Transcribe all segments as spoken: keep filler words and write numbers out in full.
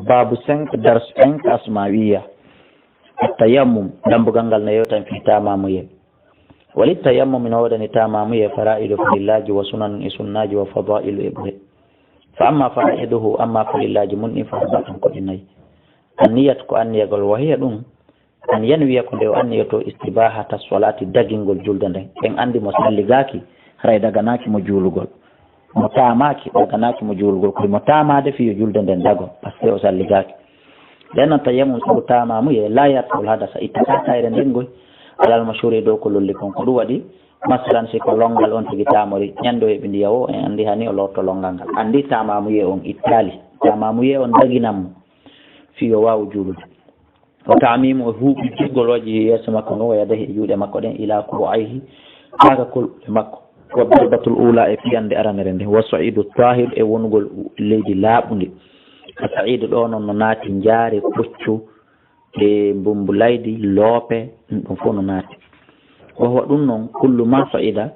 Babu cinq, dars cinq, asmawiya. Tayammum, dambugal ngal ne yewtan fi tamamuye. Wali tayammum, ina woodani tamamuye fara'idu farillaji wa sunanun e sunnaji wa fadailu e ɓure. Fa amma fara'iduhu, amma farillaji mun ɗin fa arbaatun, ko ɗi nayi. Anniyat, ko anniyagol, wa hiya ɗum, an yanwiya, ko nde o anniyoto, istibahata solati, dagingol julde nden. En andi mo salligaaki, haray daganaaki mo juulugol. Mo taamaaki, daganaaki mo juulugol. Koye mo taamaade fii yo julde nden dago, parce que o salligaaki. Nden non tayammum sabu taamamuye, la yarfa'ul hadasa, ittataa tayre nden ngoy, alal mashhuri, dow ko lolli kon. Ko ɗum waɗi, masalan, si ko longal on tigi taamori, ɲande o heɓi ndiya o, en andi hani o lorto longal ngal. Andi taamamuye on ittaali, taamamuye on daginan mo fii yo waawu juulude. Wa ta'mimu, e huuɓi jurgol waji yeeso makko ngon, wa yadayhi, e juuɗe makko ɗen, ila ku'ayhi, haa ka kolɗule makko. Wa darbatul ula, e piyande aranere nden. Wa sa'idu tahir, e wonugol leydi laaɓundi. Ka sa'idu ɗo non no naati njaare, puccu, e mbumbu laydi, loope, ɗum, ɗum fof no naati. Wa huwa, ɗum non, kullu ma sa'ida,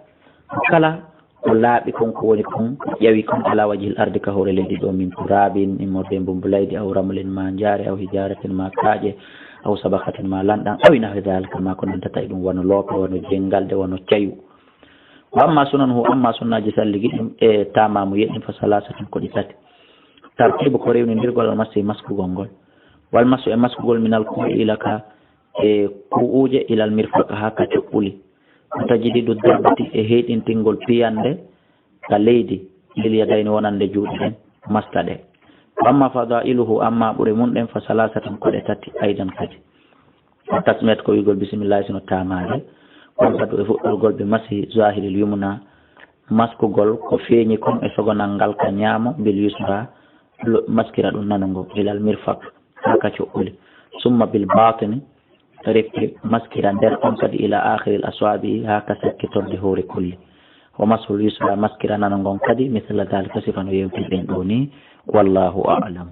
kala ko laaɓi kon, ko woni kon, ko ƴawi kon, ala wajhil ardi, ka hoore leydi ɗo, min turabin, immorde e mbumbu laydi, aw ramlin, ma njaare, aw hijaratin, ma kaaƴe, aw sabakatin, ma lanɗan, aw nahwi dhalika, ma ko nantata e ɗum, wano loope, wano jengalɗe, wano cayu. Wa amma sunanuhu, amma sunnaaji salligi ɗum e tamamuye ɗin, fa salasatun, ko ɗi tati. Tartibu, ko rewnindirgol, al masi, maskugol ngol. Wal masu, e maskugol, minal ku'i, ila ka e ku'uje, ilal mirfaq, haa ka cuɓɓuli. Wa tajdidu darbati, e heyɗintingol piyande ka leydi, lil yadayni, wonande juuɗe ɗen, maska ɗe. Wa amma fadailuhu, amma ɓure mun ɗen, fa salasatun, ko ɗe tati, aidan kadi. Wa tasmiyat, ko wi'ugol bismillahi sino taamaade. Wal badu, e fuɗɗorgol, bi masi zahiril yumna, maskugol ko feeñi kon e sogonal ngal ka ɲaamo, bil yusra, lo-, maskira ɗum nanungo, ilal mirfaq, haa ka cuɓɓuli. Summa bil batini, refti maskira nder on kadi, ila akhiril aswabi, haa ka sakkitorde hoore kulli. Wa mashul yusra, maskira nanungon kadi, misla dhalika, sifa no yewtirɗen ɗo ni. Wallahu a'lam.